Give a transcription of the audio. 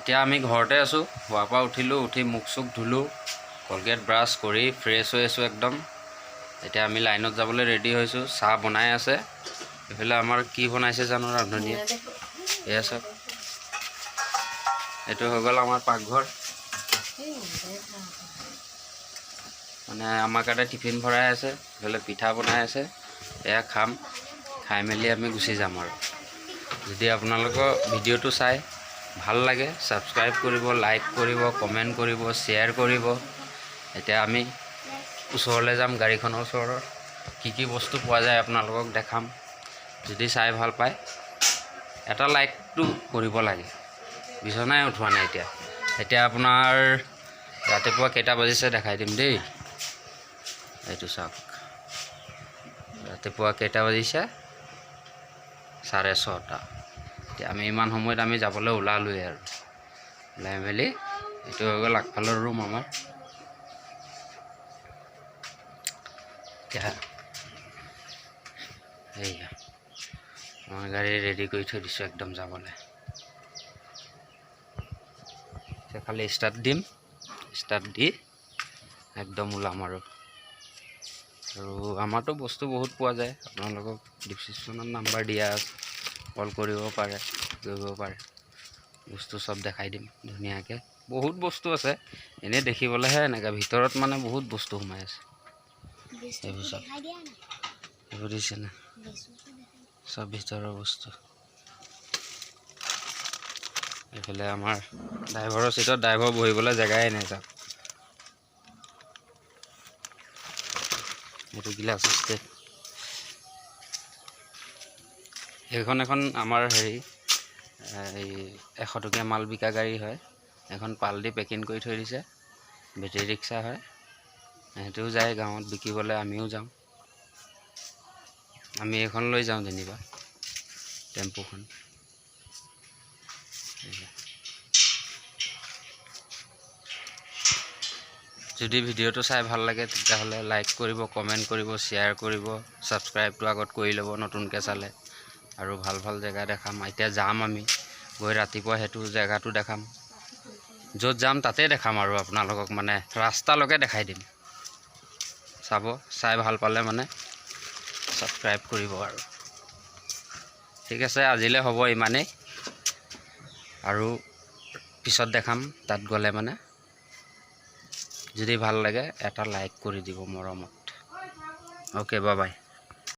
এতিয়া আমি ঘৰতে আছোঁ। শোৱাৰ পৰা উঠিলোঁ, উঠি মুখ চুখ ধুলোঁ, কলগেট ব্ৰাছ কৰি ফ্ৰেছ হৈ আছোঁ একদম। এতিয়া আমি লাইনত যাবলৈ ৰেডি হৈছোঁ। চাহ বনাই আছে। এইফালে আমাৰ কি বনাইছে জানো ৰান্ধনীয়ে। এয়া চাওক, এইটো হৈ গ'ল আমাৰ পাকঘৰ। মানে আমাৰ কাৰণে টিফিন ভৰাই আছে, এইফালে পিঠা বনাই আছে। এয়া খাম, খাই মেলি আমি গুচি যাম। আৰু যদি আপোনালোকৰ ভিডিঅ'টো চাই ভাল লাগে, ছাবস্ক্ৰাইব কৰিব, লাইক কৰিব, কমেণ্ট কৰিব, শ্বেয়াৰ কৰিব। এতিয়া আমি ওচৰলৈ যাম। গাড়ীখনৰ ওচৰৰ কি কি বস্তু পোৱা যায় আপোনালোকক দেখাম। যদি চাই ভাল পায়, এটা লাইকটো কৰিব লাগে। বিচনাই উঠোৱা নাই এতিয়া। এতিয়া আপোনাৰ ৰাতিপুৱা কেইটা বাজিছে দেখাই দিম দেই। এইটো চাওক, ৰাতিপুৱা কেইটা বাজিছে? 6:30। এতিয়া আমি ইমান সময়ত আমি যাবলৈ ওলালোৱেই আৰু ওলাই মেলি এইটো হৈ গ'ল আগফালৰ ৰুম আমাৰ। এতিয়া এইয়া আমাৰ গাড়ী ৰেডি কৰি থৈ দিছোঁ একদম যাবলৈ। এতিয়া খালি ষ্টাৰ্ট দিম, ষ্টাৰ্ট দি একদম ওলাম। আৰু আৰু আমাৰতো বস্তু বহুত পোৱা যায়। আপোনালোকক ডিছক্ৰিপশ্যনত নাম্বাৰ দিয়া আছে, কল কৰিব পাৰে, কৰিব পাৰে। বস্তু চব দেখাই দিম ধুনীয়াকৈ। বহুত বস্তু আছে। এনেই দেখিবলৈহে এনেকৈ, ভিতৰত মানে বহুত বস্তু সোমাই আছে। এইবোৰ চব, এইবোৰ দিছে নে, চব ভিতৰৰ বস্তু। এইফালে আমাৰ ড্ৰাইভাৰৰ চিটত ড্ৰাইভাৰ বহিবলৈ জেগাই নাই। চাওক, এইটো গিলাচ ষ্টেপ। সেইখন এখন আমাৰ হেৰি, এই 100 টকীয়া মাল বিকা গাড়ী হয়। এখন পাল দি পেকিং কৰি থৈ দিছে। বেটেৰী ৰিক্সা হয়। সিহঁতেও যায় গাঁৱত বিকিবলৈ, আমিও যাওঁ। আমি এইখন লৈ যাওঁ যেনিবা, টেম্পুখন। এয়া। যদি ভিডিঅ'টো চাই ভাল লাগে, তেতিয়াহ'লে লাইক কৰিব, কমেণ্ট কৰিব, শ্বেয়াৰ কৰিব, ছাবস্ক্ৰাইবটো আগত কৰি ল'ব নতুনকৈ চালে। আৰু ভাল ভাল জেগা দেখাম। এতিয়া যাম আমি গৈ ৰাতিপুৱা সেইটো জেগাটো দেখাম। য'ত যাম তাতে দেখাম আৰু আপোনালোকক মানে ৰাস্তালৈকে দেখাই দিম। চাব, চাই ভাল পালে মানে ছাবস্ক্ৰাইব কৰিব। আৰু ঠিক আছে, আজিলৈ হ'ব ইমানেই। আৰু পিছত দেখাম তাত গ'লে মানে। যদি ভাল লাগে, এটা লাইক কৰি দিব মৰমত। Okay, bye bye.